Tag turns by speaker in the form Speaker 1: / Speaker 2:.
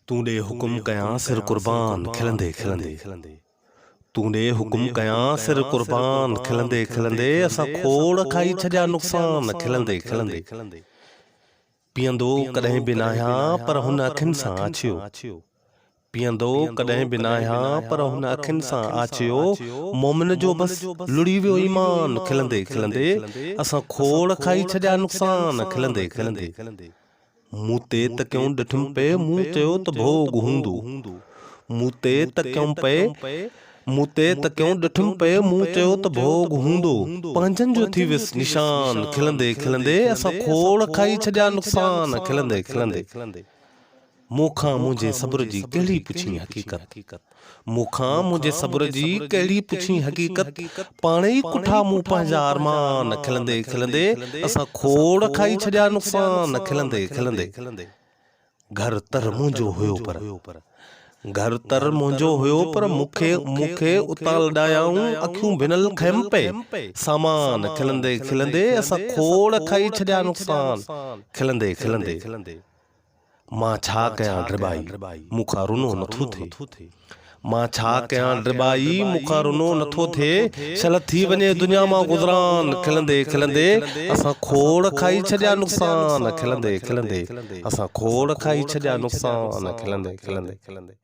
Speaker 1: تون ڏي حڪم ڪيان سر قربان کلندي کلندي تون ڏي حڪم ڪيان سر قربان کلندي کلندي اسان کوڙ کائي ڇڏيا نقصان کلندي کلندي پيئندو ڪڏهن به ناهيان پر هن اکين سان آڇيو پيئندو ڪڏهن به ناهيان پر هن اکين سان آڇيو مومن جو بس لڙهي ويو ايمان کلندي کلندي اسان کوڙ کائي ڇڏيا نقصان کلندي کلندي مون تي تڪيون ڏٺم پئي، مون چيو ته ڀوڳ هوندو. مون تي تڪيون پئي، مون تي تڪيون ڏٺم پئي، مون چيو ته ڀوڳ هوندو. پنهنجن جو ٿي ويس نشان، کلندي کلندي اسان کوڙ کائي ڇڏيا نقصان، کلندي کلندي. مون کان منهنجي صبر جي ڪهڙي پڇين حقيقت. مون کان منهنجي صبر جي ڪهڙي پڇين حقيقت پاڻ ئي ڪٺا مون پنهنجا ارمان کلندي کلندي اسان کوڙ کائي ڇڏيا نقصان کلندي کلندي گهر تر منهنجو هيو پر گهر تر منهنجو هيو پر مون کي مون کي اتان لڏايائون اکيون ڀنل کنيم پئي سامان کلندي کلندي اسان کوڙ کائي ڇڏيا نقصان کلندي کلندي مان ڇا ڪيان ڊٻائي، مون کان رنو نٿو ٿئي. مان ڇا ڪيان ڊٻائي، مون کان رنو نٿو ٿئي. شل ٿي وڃي دنيا مان گذران، کلندي کلندي اسان کوڙ کائي ڇڏيا نقصان، کلندي کلندي اسان کوڙ کائي ڇڏيا نقصان، کلندي کلندي.